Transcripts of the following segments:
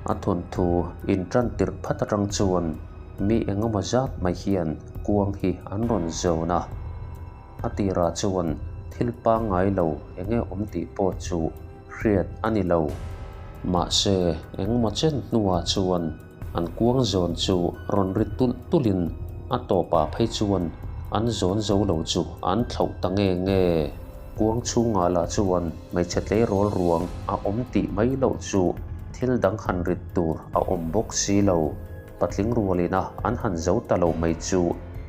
A thawnthu intan tirh phat atang chuan mi engemaw zat mai hian kuang hi an rawn zawn a. A tirah chuan thil pangngai lo enge awm tih pawh chu hriat a ni lo. Mahse, engemaw chen hnuah chuan an kuang zawn chu rawn ri tulh tulhin a tawpah phei chuan an zawn zo lo chu an thlauh ta nge nge. Kuang chhungah lah chuan hmeichhe tleirawl ruang a awm tih mai loh chu thil dang han rit tur a awm bawk si lo. Patling rualina an han zo ta lo mai chu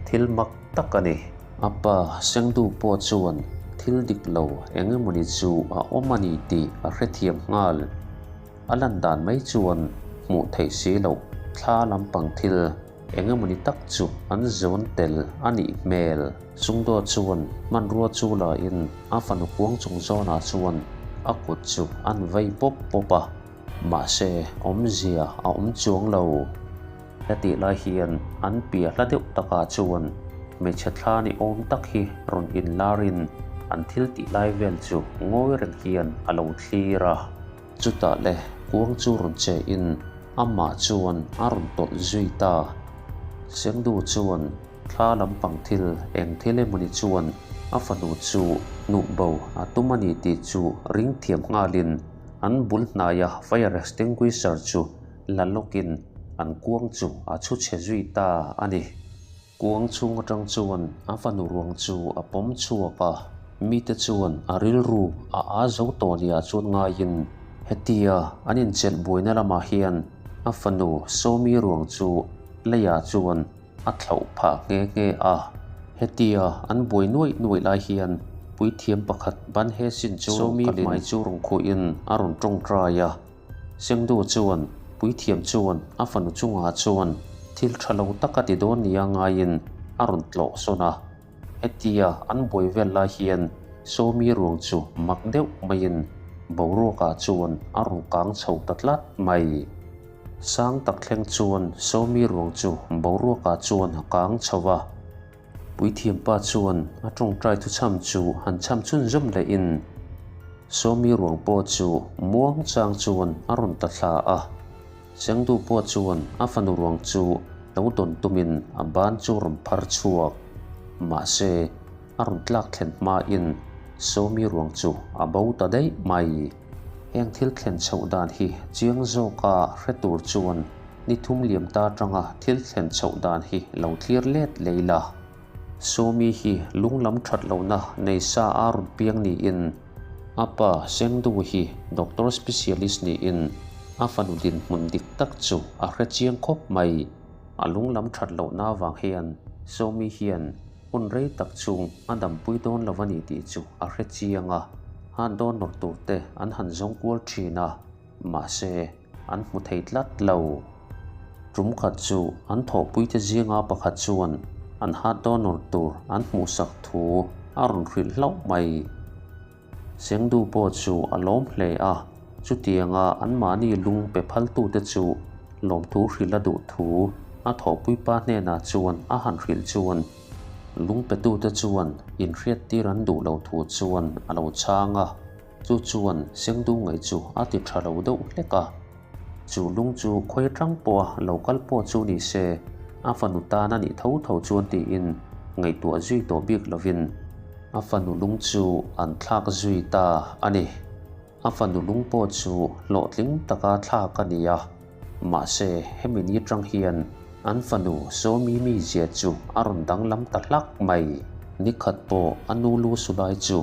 thil mak tak a ni. A pa Sengdu pawh chuan thil dik lo eng emawni chu a awm a ni tih a hrethiam nghal. A lan dan mai chuan hmuh theih si loh thla lampang thil eng emawni tak chu an zawn tel a nih hmel. Sungdaw chuan hmanrua chu la in a fanu kuang chung zawnah chuan a kut chu an vei pawp pawp a, mahse awmzia a awm chuang lo. Hetih lai hian an piah hla deuh takah chuan hmeichhe thla ni awm tak hi rawn inlarin an thil tih lai vel chu ngawi reng hian a lo thlir a. Chutah le kuang chu rawn che in amah chuan a rawn tawlh zui ta. Sengdu chuan thla lampang thil eng thil emawni chuan a fanu chu hnuh bo a tum a ni tih chu ring thiam nghalin an bul hnaia fire extinguisher chu la lawkin an kuang chu a chhu chhe zui ta a ni. Kuang chhung atang chuan a fanu ruang chu a pawm chhuak a, mite chuan a rilru a aa zo tawh nia chuan ngaiin hetia an inchelh buaina lamah hian a fanu Sawmi ruang chu leiah chuan a thlauh phah nghe nghe a. Hetia an buai nuaih nuaih lai hian puithiam pakhat ban he sin chu Sawmi hmai chu rawn khuhin a rawn tawngtai a. Sengdu chuan puithiam chuan a fanu chungah chuan thil tha lo tak a ti dawn nia ngaiin a rawn tlawh sawn a. Hetia an buai vel lai hian Sawmi ruang chu mak deuh maiin boruakah chuan a rawn kang chho ta tlat mai. Sang tak thleng chuan Sawmi ruang chu boruakah chuan a kang chho a. Puithiam pa chuan a tawngtai thuchham chu han chham chhunzawm lehin Sawmi ruang pawh chu muang chang chuan a rawn ta thla a. Chengdu pawh chuan a fanu ruang chu lo dawn tumin a ban chu rawn phar chhuak. Mahse, a rawn tlak thlen hmain Sawmi ruang chu a bo ta daih mai. Heng thil thlen chhoh dan hi chiang zawka hre tur chuan Ni thum liam ta atanga thil thlen chhoh dan hi lo thlir let lei la. Sawmi hi lung lam that lohna nei sa a rawn piang niin a pa Sengdu hi doctor specialist niin a fanu dinhmun dik tak chu a hre chiang khawp mai. A lung lam that lohna avang hian Sawmi hian hun rei tak chung a dampui dawn lo a ni tih chu a hre chiang a, han dawn nawr tur te an han zawng kual thin a, mahse, an hmu thei tlat lo. Tum khat chu an thawhpuite zinga pakhat chuan an hat donor tur an hmuhsak thu a rawn hrilh hlauh mai. Chengdu pawh chu a lawm hle a, chutianga anmahni lung pe phaltute chu lawmthu hrilh a duh thu a thawhpuipa hnenah chuan a han hrilh chuan lung petute chuan inhriattir an duh lo thu chuan a lo chhang a. Chu chuan Sengdu ngaih chu a ti tha lo deuh hlek a. Chu lung chu khawi atang pawha lo kal pawh chu ni se, a fanu tan a nih tho tho chuan tiin ngaihtuah zui tawh bik lovin a fanu lung chu an thlak zui ta a ni. A fanu lung pawh chu hlawhtling taka thlak a ni a, mahse hemi ni atang hian an fanu Sawmi mizia chu a rawn danglam ta hlak mai. Nikhat pawh a nu lu su lai chu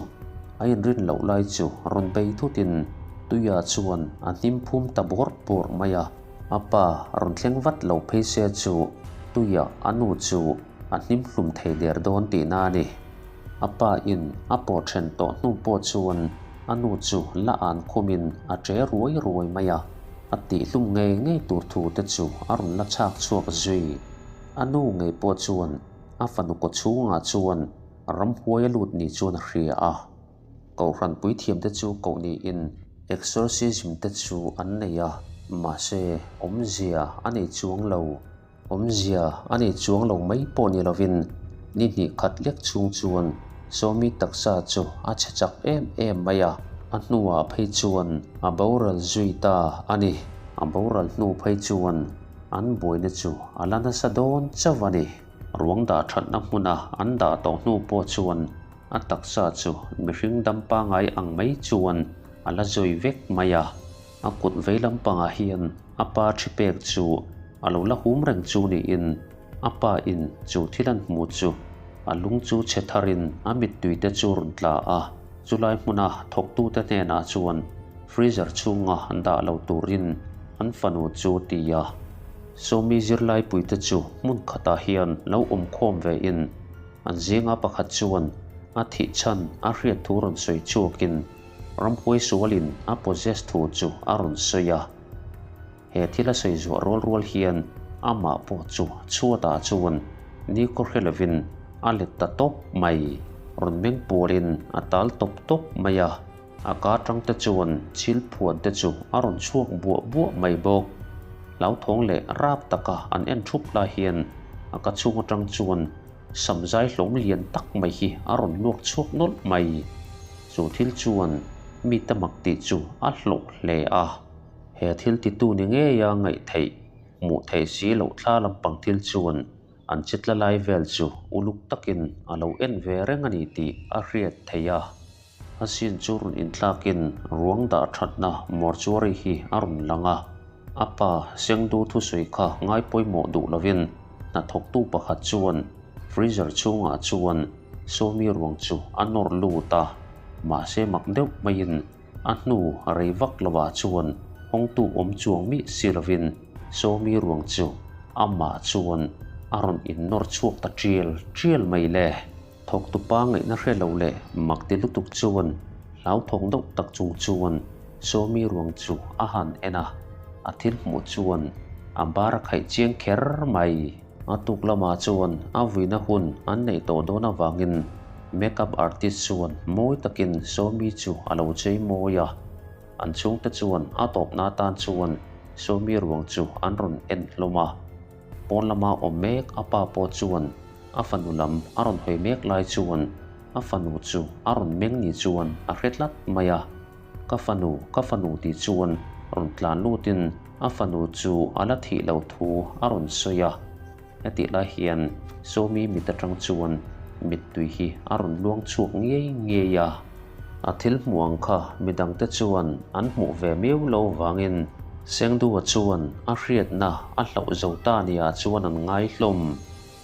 A inrin loh lai chu rawn bei thutin tuia chuan a hnim phum ta bawrh bawrh mai a. A pa rawn thleng vat lo phei se chu tuia a nu chu a hnim hlum thei der dawn tihna a ni. A pa in a pawh then tawh hnu pawh chuan a nu chu la an khumin a che ruai ruai mai a. A tihhlum ngei ngei tur thu te chu a rawn la chhak chhuak zui. A nu ngei pawh chuan a fanu kaw chhungah chuan Ramhuai a lut ni chuan a hria a, Kohhran puithiamte chu koh niin exorcism te chu an nei a, mahse awmzia a nei chuang lo. Awmzia a nei chuang lo mai pawh ni lovin ni hnih khat lek chhung chuan Sawmi taksa chu a chhe chak em em mai a, a hnuah phei chuan a boral zui ta a ni. A boral hnu phei chuan an buaina chu a la nasa dawn chauh a ni. Ruang dah thatna hmuna an dah tawh hnu pawh chuan a taksa chu mihring dam pangai ang mai chuan a la zawi vek mai a. A kut vei lampangah hian a pa thi pek chu a lo la hum reng chu niin a pa in chu thil an hmuh chu a lung chu chhe tharin a mittui te chu rawn tla a. Chulai hmuna thawktute hnenah chuan freezer chhunga dah lo turin an fanu chu ti a. Sawmi zirlaipuite chu hmun khatah hian lo awm khawm vein an zinga pakhat chuan a thih chhan a hriat thu rawn sawi chhuakin ramhuai sualin a possess thu chu a rawn sawi a. He thil a sawi zuah rual rual hian amah pawh chu chhuatah chuan nikhaw hre lovin a let ta tawp mai. Rawn meng pualin a tal tawp tawp mai a, a ka atang te chuan chil phuan te chu a rawn chhuak buah buah mai bawk. Hlauthawng leh rap taka an en thup lai hian a ka chhung atang chuan samzai hlawm lian tak mai hi a rawn luak chhuak nawlh mai. Chu thil chuan mi ta mak tih chu a hlawh hle a. He thil titu ni ngeia ngaih theih, hmuh theih si loh thla lampang thil chuan an chitla lai vel chu uluk takin a lo en ve reng a ni tih a hriat theih a. A sin chu rawn inthlakin ruang dah thatna mortuary hi a rawn lang a. A pa Sengdu thusawi kha ngai pawimawh duh lovin hnathawktu pakhat chuan freezer chhungah chuan Sawmi ruang chu a nawr lut a, mahse mak deuh maiin A hnu rei vak lovah chuan hawngtu awm chuang miah si lovin Sawmi ruang chu amah chuan a rawn innawr chhuak ta tial tial mai le. Thawktu pa ngaihna hre lo leh mak ti lutuk chuan hlauthawng deuh tak chung chuan Sawmi ruang chu a han en a, a thil hmuh chuan a bar a khaih chiang kher mai. A tuk lamah chuan a vuina hun an neih tawh dawn avangin Makeup artist chuan mawi takin Sawmi chu a lo chei mawi a, an chhungte chuan a tawpna atan chuan Sawmi ruang chu an rawn en hlawm a. Pawn lama awm mek a pa pawh chuan a fanu lam a rawn hawi mek lai chuan a fanu chu a rawn meng ni chuan a hre tlat mai a. Ka fanu, ka fanu tih chuan rawn tlan lutin a fanu chu a la thih lo thu a rawn sawi a. Hetih lai hian Sawmi mit atang chuan mittui hi a rawn luang chhuak ngei ngei a. A thil hmuh ang kha midangte chuan an hmuh ve miau lo vangin Sengdua chuan a hriatna a hlauh zo ta nia chuan an ngai hlawm.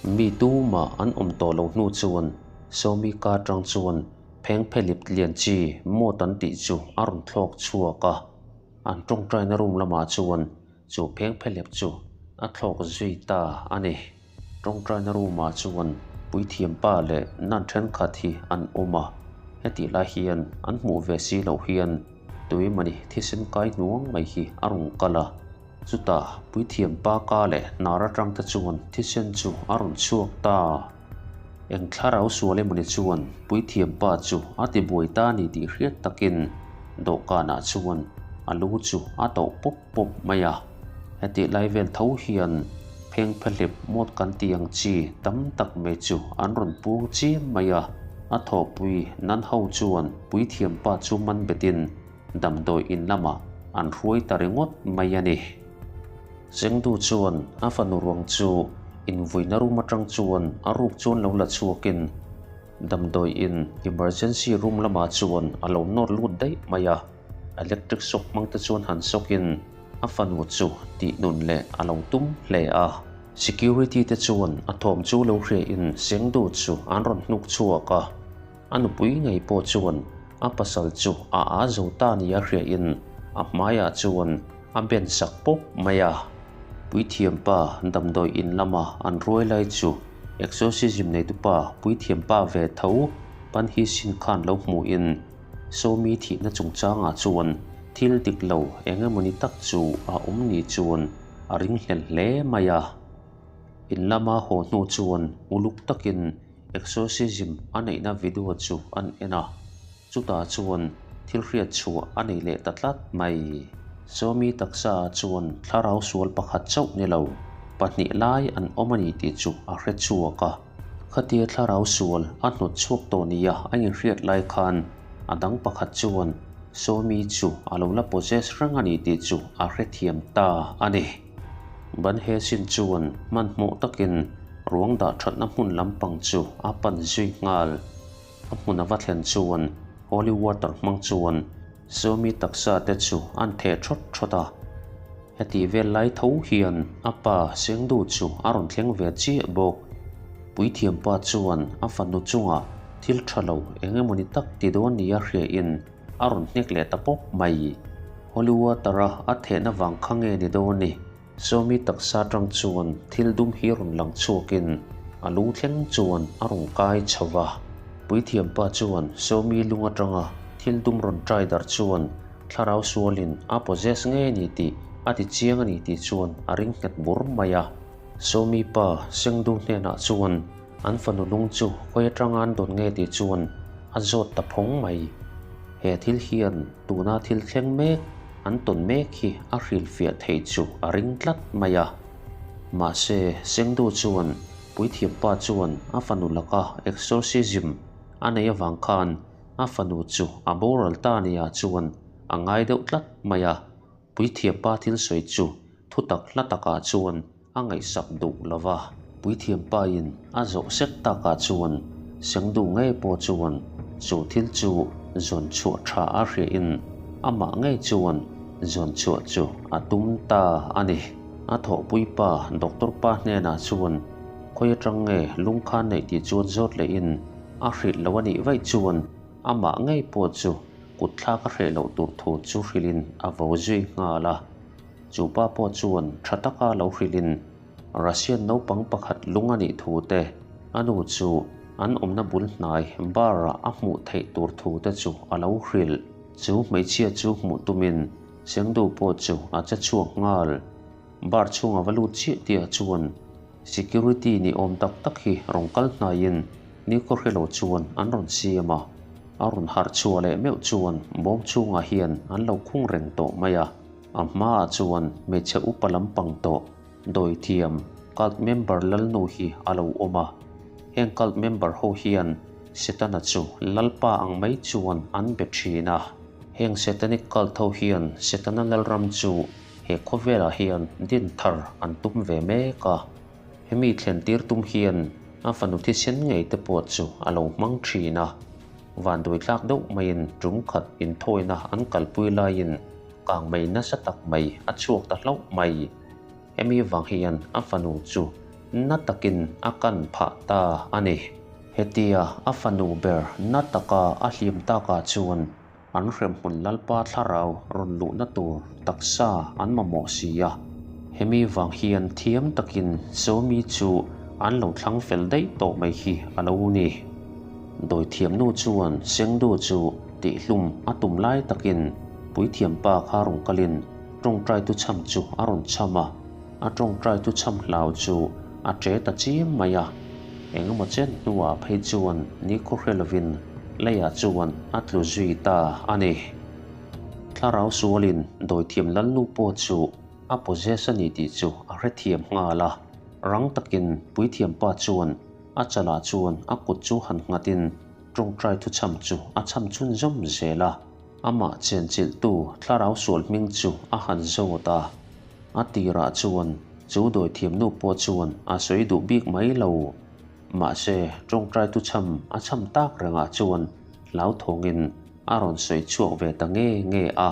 Mi tumah an awm tawh lo hnu chuan Sawmi ka atang chuan phengphelip lian chi mawt an tih chu a rawn thlawk chhuak a. An tawngtaina room lamah chuan Chu phengphelep chu a thlawk zui ta a ni. Tawngtaina room ah chuan puithiam pa leh nan thenkhat hi an awm a, hetih lai hian an hmuh ve si loh hian tuimani thisen kai hnuang mai hi a rawn kal a. Chutah puithiam pa ka leh hnar atang te chuan thisen chu a rawn chhuak ta. Eng thlarau sual emawni chuan puithiam pa chu a ti buai ta ni tih hriat takin dawhkanah chuan a lu chu a tauh pawp pawp mai a. Hetih lai vel tho hian phengphehlep mawt kan tih ang chi tam tak mai chu an rawn puang chiam mai a. A thawhpui nan ho chuan puithiam pa chu man betin damdawi in lamah an hruai ta ringawt mai a ni. Chengdu chuan a fanu ruang chu invuina room atang chuan a ruk chuan lo la chhuakin damdawi in emergency room lamah chuan a lo nawr lut daih mai a, electric shock hmang te chuan han shock-in a fanu chu tih nun leh a lo tum hle a. Security te chuan a thawm chu lo hriain Chengdu chu an rawn hnuk chhuak a, a nupui ngei pawh chuan a pasal chu a aa zo ta nia hriain a hmaiah chuan A ben sak pawp mai a. Puithiampa damdawi in lama an ruai lai chu exorcism neitupa puithiampa ve tho Panhisin khan lo hmuhin Sawmi thihna chungchangah chuan thil dik lo eng emawni tak chu a awm ni chuan a ringhlel hle mai a. In lama haw hnu chuan uluk takin exorcism a neihna video chu an en a. Chutah chuan thil hriat chhuah a nei leh ta tlat mai. Sawmi taksa ah chuan thlarau sual pakhat chauh ni lo, pahnih lai an awm a ni tih chu a hre chhuak a. Khatia thlarau sual a hnawt chhuak tawh nia a inhriat lai khan a dang pakhat chuan. Sawmi chu a lo la possess reng a ni tih chu a hrethiam ta a ni. Ban he sin chuan hmanhmawh takin ruang dah thatna hmun lampang chu a pan zui nghal. A hmun a va thlen chuan holy water hmang chuan Sawmi taksa te chu an theh thawt thawt a. Heti vel lai tho hian a pa Sengdu chu a rawn thleng ve chiah bawk. Puithiam pa chuan a fanu chungah thil tha lo eng emawni tak ti dawn nia hriain a rawn hnek leh ta pawp mai. Holy water-a a thehna vang kha nge ni dawn ni? Sawmi taksa atang chuan thil dum hi rawn lang chhuakin a lung thleng chuan a rawn kai chho va. Puithiam pa chuan Sawmi lung atanga thil dum rawn try darh chuan thlarau sualin a possess ngei a ni tih a ti chiang a ni tih chuan a ring nghet bur mai a. Sawmi pa Sengdu hnenah chuan an fanu lung chu khawi atanga an dawn nge tih chuan a zawt ta phawng mai. He thil hian tuna thil thleng mek an tawn mek hi a hrilhfiah theih chu a ring tlat mai a. Mahse, Sengdu chuan puithiam pa chuan a fanu laka exorcism a neih avang khan a fanu chu a boral ta nia chuan a ngai deuh tlat mai a. Puithiam pa thil sawi chu thutak hla takah chuan a ngaihsak duh lo va. Puithiam pain a zawh sek takah chuan Sengdu ngei pawh chuan chu thil chu zawn chhuah tha a hriain amah ngei chuan zawn chhuah chu a tum ta a ni. A thawhpui pa doctor pa hnenah chuan khawi atang nge lungkhan neih tih chuan zawt lehin a hrilh lo a nih vaih chuan amah ngei pawh chu kut thlak a hreh loh tur thu chu hrilhin a vo zui nghal a. Chu pa pawh chuan tha taka lo hrilhin Russian naupang pakhat lung a nih thu te, a nu chu an awmna bul hnai bar-ah a hmuh theih tur thu te chu a lo hrilh. Chu hmeichhia chu hmuh tumin Sengdu pawh chu a che chhuak nghal. Bar chhunga va lut chiah tihah chuan security ni awm tak tak hi rawn kal hnaiin nikhaw hrelo chuan an rawn siam a. A rawn harh chhuah leh meuh chuan bawm chhungah hian an lo khung reng tawh mai a. A hmaah chuan hmeichhe upa lampang tawh dawithiam cult member Lalnu hi a lo awm a. Heng cult member ho hian Setana chu Lalpa ang mai chuan an be thin a. Heng Satanic cult ho hian Setana Lalram chu he khawvelah hian din thar an tum ve mek a. Hemi thlen tir tum hian a fanu thisen ngei te pawh chu a lo hmang thin a. Vanduai tlak deuh maiin tum khat inthawina an kalpui laiin kang mai nasa tak mai a chhuak ta hlauh mai. Hemi vang hian a fanu chu na takin a kan phah ta a ni. Hetia a fanu ber na taka a hlim takah chuan an hremhmun Lalpa thlarau rawn luhna tur taksa an mamawh si a. Hemi vang hian thiam takin Sawmi chu an lo thlang fel daih tawh mai hi a lo ni. Dawithiamnu chuan Sengdu chu Tihhlum a tum lai takin puithiam pa kha rawn kalin tawngtai tu chham chu a rawn chham a, a tawngtai tu chham hlau chu a che ta chiam mai a. Engemaw chen hnuah phei chuan nikhaw hre lovin leiah chuan a tlu zui ta a ni. Thlarau sualin dawithiam lalnu pawh chu a possess a ni tih chu a hrethiam nghal a, rang takin puithiam pa chuan a chalah chuan a kut chu han nghatin Tawngtai thuchham chu a chham chhunzawm zel a, amah chenchilhtu thlarau sual hming chu a han zawt a. A tirah chuan chu dawithiamnu pawh chuan a sawi duh bik mai lo. Mahse, tawngtai thuchham a chham tak rengah chuan hlauthawngin a rawn sawi chhuak ve ta nge nge a.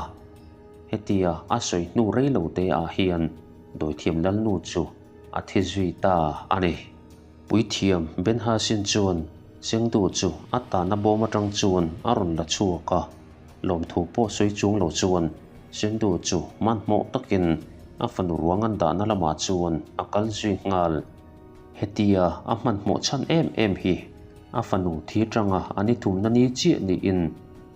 Hetia a sawi hnu rei lo te ah hian dawithiam lalnu chu a thi zui ta a ni. Puithiam Ben Hasin chuan Chengdu chu a tahna bawm atang chuan a rawn la chhuak a, lawmthu pawh sawi chung lo chuan Chengdu chu hmanhmawh takin a fanu ruang an dahna lamah chuan a kal zui nghal. Hetia a hmanhmawh chhan em em hi a fanu thi tanga an i thumna ni chiah niin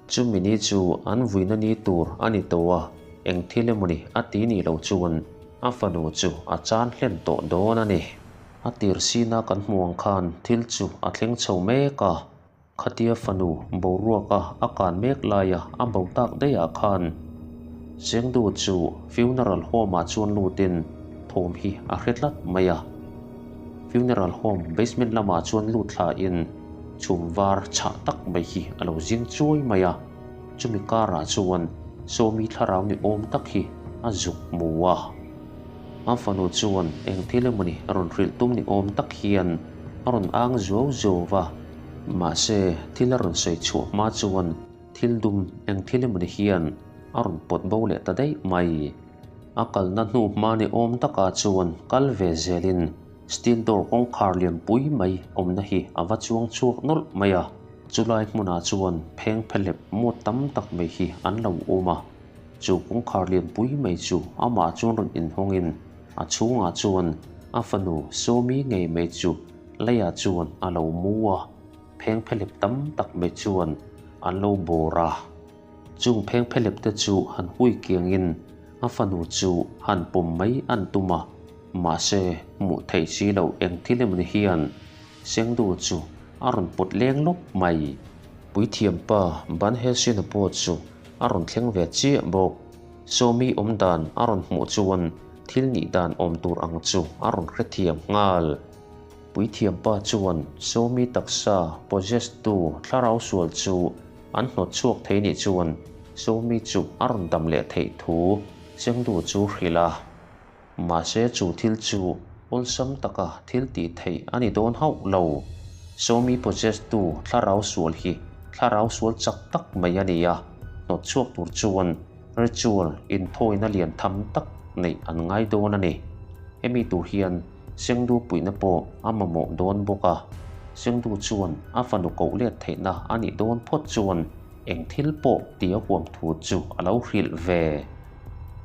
chumi ni chu an vuina ni tur a ni tawh a, eng thil emawni a ti nih loh chuan a fanu chu a chan hlen tawh dawn a ni. A tir sina kan hmuh ang khan thil chu a thleng chho mek a, khatia fanu boruaka a kan mek laia a bo tak daihah khan Chengdu chu funeral home ah chuan lutin thawm hi a hre tlat mai a. Funeral home basement lamah chuan lut thlain chhum var chhah tak mai hi a lo zing chuai mai a. Chumi karah chuan Sawmi thlarau ni awm tak hi a zuk hmu a. A fanu chuan eng thil emawni rawn hrilh tum ni awm tak hian a rawn ang zuau zuau va. Mahse, thil a rawn sawi chhuah hma chuan thil dum eng thil emawni hian a rawn pawt bo leh ta daih mai. A kalna hnu hma ni awm takah chuan kal ve zelin steel door kawngkhar lianpui mai awmna hi a va chuang chhuak nawlh mai a. Chulai hmunah chuan pheng phelep muat tam tak mai hi an lo awm a. Chu kawngkhar lianpui mai chu amah chuan rawn inhawngin a chhungah chuan a fanu Sawmi ngei mai chu leiah chuan a lo mu a. Pheng phelep tam tak mai chuan an lo bawr a. Chung pheng phelep te chu han hui kiangin a fanu chu han pawm mai an tum a, mahse hmuh theih si loh eng thil emawni hian Sengdu chu a rawn pawt leng lawp mai. Puithiampa Ban Helsina pawh chu a rawn thleng ve chiah bawk. Sawmi awm dan a rawn hmuh chuan thil nih dan awm tur ang chu a rawn hrethiam nghal. Puithiampa chuan Sawmi taksa possess tu thlarau sual chu an hnawt chhuak thei nih chuan Sawmi chu a rawn dam leh theih thu Sengdu chu hrilh a. Mahse chu thil chu awlsam taka thil tih theih a ni dawn hauh lo. Sawmi possess tu thlarau sual hi thlarau sual chak tak mai a ni a, hnawt chhuak tur chuan ritual inthawina lian tham tak neih an ngai dawn a ni. Hemi tur hian Sengdu puihna pawh a mamawh dawn bawk a, Sengdu chuan a fanu koh let theihna a nih dawn phawt chuan eng thil pawh ti a huam thu chu a lo hrilh ve.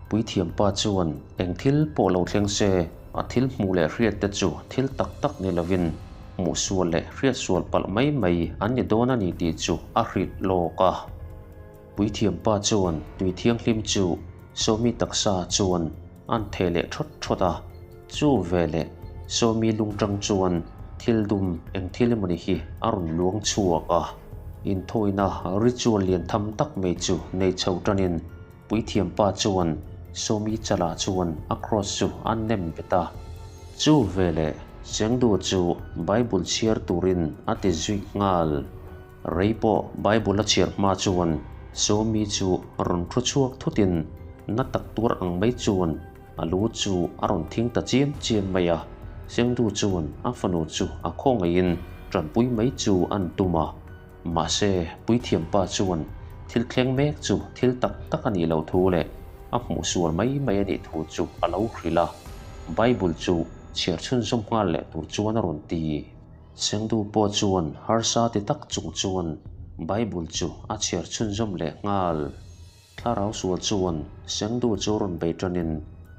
Puithiampa chuan eng thil pawh lo thleng se, a thil hmuh leh hriat te chu thil tak tak ni lovin hmuh sual leh hriat sual palh mai mai an ni dawn a ni tih chu a hrilh lawk a. Puithiampa chuan tui thianghlim chu Sawmi taksa chuan an theh leh thawt thawt a, chu veleh Sawmi lungtang chuan thil dum eng thil emawni hi a rawn luang chhuak a. Inthawina ritual lian tham tak mai chu nei chho tanin Puithiampa chuan Sawmi chalah chuan a cross chu a nem bet a. Chu veleh Chengdu chu Bible chhiar turin a ti zui nghal. Rei pawh Bible a chhiar hma chuan Sawmi chu rawn thu chhuak thutin na tak tuar ang mai chuan a lu chu a rawn thing ta chiam chiam mai a. Chengdu chuan a fanu chu a khawngaihin tanpui mai chu an tum a. Mahse, Puithiampa chuan thil thleng mek chu thil tak tak a nih loh thu leh a hmuh sual mai mai a nih thu chu a lo hrilh a. Bible chu chhiar chhunzawm nghal leh tur chuan a rawn ti. Chengdu pawh chuan harsa ti tak chung chuan Bible chu a chhiar chhunzawm leh nghal. Thlarau sual chuan Chengdu chu rawn bei tanin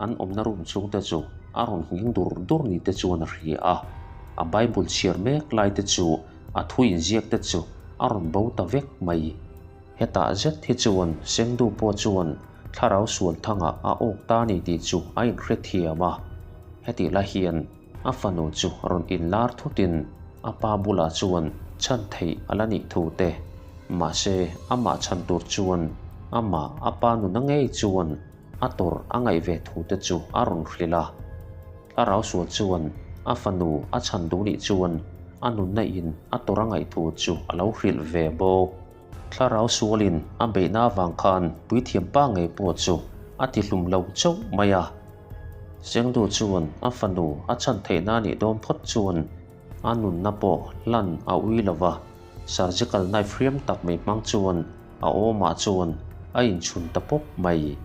an awmna room chhungte chu a rawn nghing dur dur ni te chuan a hria a. A Bible chhiar mek lai te chu a thu inziak te chu a rawn bo ta vek mai. Hetah zet hi chuan Chengdu pawh chuan thlarau sual thangah a awk ta ni tih chu a inhrethiam a. Hetih lai hian A fanu chu rawn inlar thutin a pa bulah chuan chhan theih a la nih thu te, mahse amah chhan tur chuan amah a pa nuna ngei chuan a tawrh a ngaih ve thu te chu a rawn hrilh a. Thlarau sual chuan a fanu a chhan duh nih chuan a nunna in a tawrh a ngaih thu chu a lo hrilh ve bawk. Thlarau sualin a beihna avang khan puithiam pa ngei pawh chu a tihlum lo chauh mai a. Chengdu chuan a fanu a chhan theihna a nih dawn phawt chuan a nunna pawh hlan a ui lo va, surgical knife hriam tak mai hmang chuan a awmah chuan a inchhun ta pawp mai.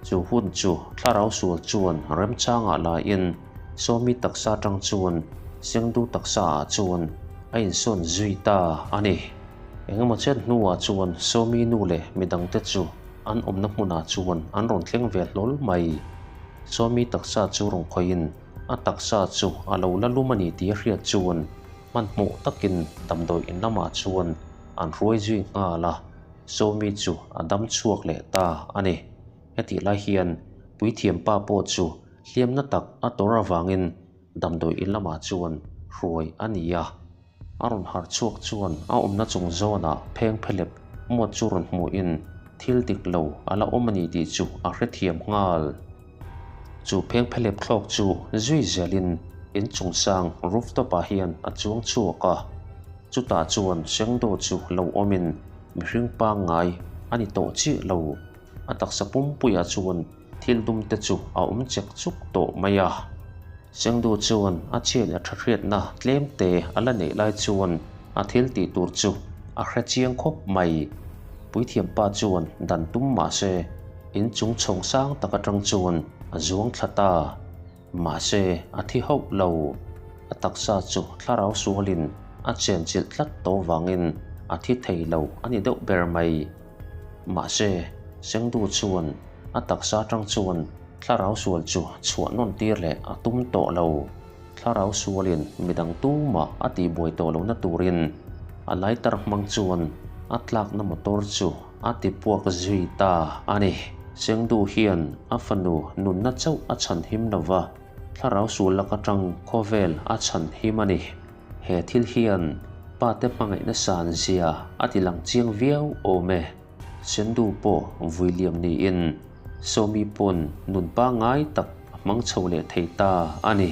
Chu hun chu thlarau sual chuan remchangah laiin Sawmi taksa atang chuan Chengdu taksa ah chuan a insawn zui ta a ni. Engemaw chen hnuah chuan Sawmi nu leh midangte chu an awmna hmunah chuan an rawn thleng ve hlawl mai. Sawmi taksa chu rawn khawihin a taksa chu a lo la lum a ni tih a hriat chuan hmanhmawh takin damdawi in lamah chuan an hruai zui nghal a, Sawmi chu a dam chhuak leh ta a ni. Hetih lai hian puithiam pa pawh chu hliamna tak a tawrh avangin damdawi in lamah chuan hruai a ni a. A rawn harh chhuak chuan a awmna chung zawnah pheng phelep muat chu rawn hmuhin thil dik lo a la awm a ni tih chu a hrethiam nghal. Chu pheng phelep thlawk chu zui zelin inchung sang rooftop ah hian a chuang chhuak a. Chutah chuan Sengdo chu lo awmin mihring pangngai a ni tawh chiah lo. A taksa pumpuiah chuan thil dum te chu a awm chek chuk tawh mai a. Chengdu chuan a chhiat leh tha hriatna tlem te a la neih lai chuan a thil tih tur chu a hre chiang khawp mai. Puithiam pa chuan dan tum mah se in chung chhawng sang tak atang chuan a zuang thla ta. Mahse a thi hauh lo. A taksa chu thlarau sualin a chenchilh tlat tawh vangin a thi thei lo a ni deuh ber mai. Mahse Chengdu chuan a taksa atang chuan Thlarau sual chu chhuah nawn tir leh a tum tawh lo. Thlarau sualin midang tumah a tihbuai tawh lohna turin a lighter hmang chuan a tlakna motor chu a tipuak zui ta a ni. Chengdu hian a fanu nunna chauh a chhan him lova, thlarau sual lak atang khawvel a chhan him a ni. He thil hian pate hmangaihna san zia a tilang chiang viau awm e. Sendu pawh vui liam niin Sawmi pawn nun pangngai tak a hmang chho leh thei ta a ni.